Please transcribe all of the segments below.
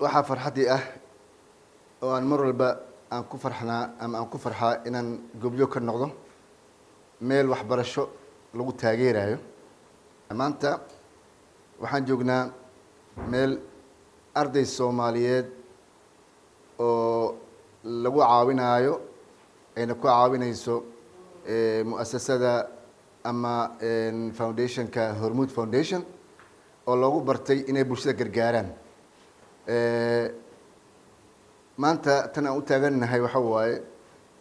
Waxaa farxaddii ah oo aan mar walba aan ku farxnaa ama aan ku farxaa inaan goobjoog ka noqdo meel waxbarasho lagu taageerayo. Maanta waxaan joognaa meel arday Soomaaliyeed oo lagu caawinaayo, ayna ku caawinayso muasasada ama foundationka Hormuud Foundation, oo loogu bartay inay bulshada gargaaraan. Maanta tan aan u taagannahay waxa waaye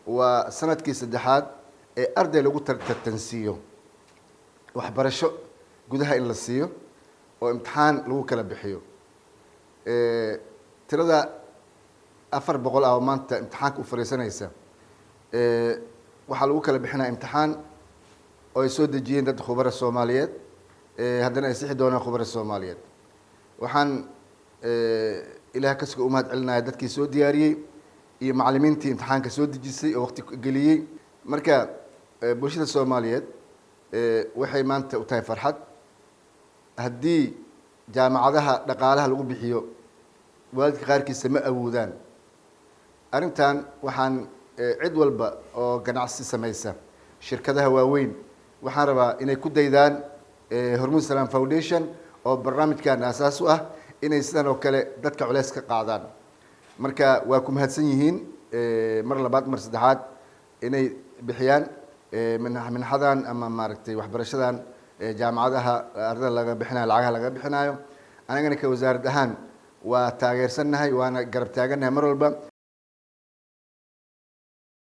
waa sanadkii saddexaad ee arday lagu tartansiiyo waxbarasho gudaha in la siiyo oo imtixaan lagu kala bixiyo. Tirada 400 ah oo maanta imtixaanka u fariisanaysa waxaa lagu kala bixinaya imtixaan oo ay soo dejiyeen dad khubara Soomaaliyeed, haddana ay sixi doonaan khubara Soomaaliyeed. Waxaan Ilaah kaska u mahad celinaya dadkii soo diyaariyey iyo macalimiintii imtixaanka soo dejisay oo waqti geliyey. Marka bulshada Soomaaliyeed waxay maanta u tahay farxad. Haddii jaamacadaha dhaqaalaha lagu bixiyo, waalidka qaarkiisa ma awoodaan arrintan. Waxaan cid walba oo ganacsi samaysa, shirkadaha waaweyn, waxaan rabaa inay ku daydaan Hormuud Salaam Foundation oo barnaamijkan aasaas u ah, inay sidan oo kale dadka culeys ka qaadaan. Marka waa ku mahadsan yihiin mar labaad, mar saddexaad, inay bixiyaan minxadan ama maaragtay waxbarashadan jaamacadaha ardada laga bixinayo, lacagaha laga bixinayo. Anagana ka wasaarad ahaan waa taageersannahay, waana garab taagannahay mar walba.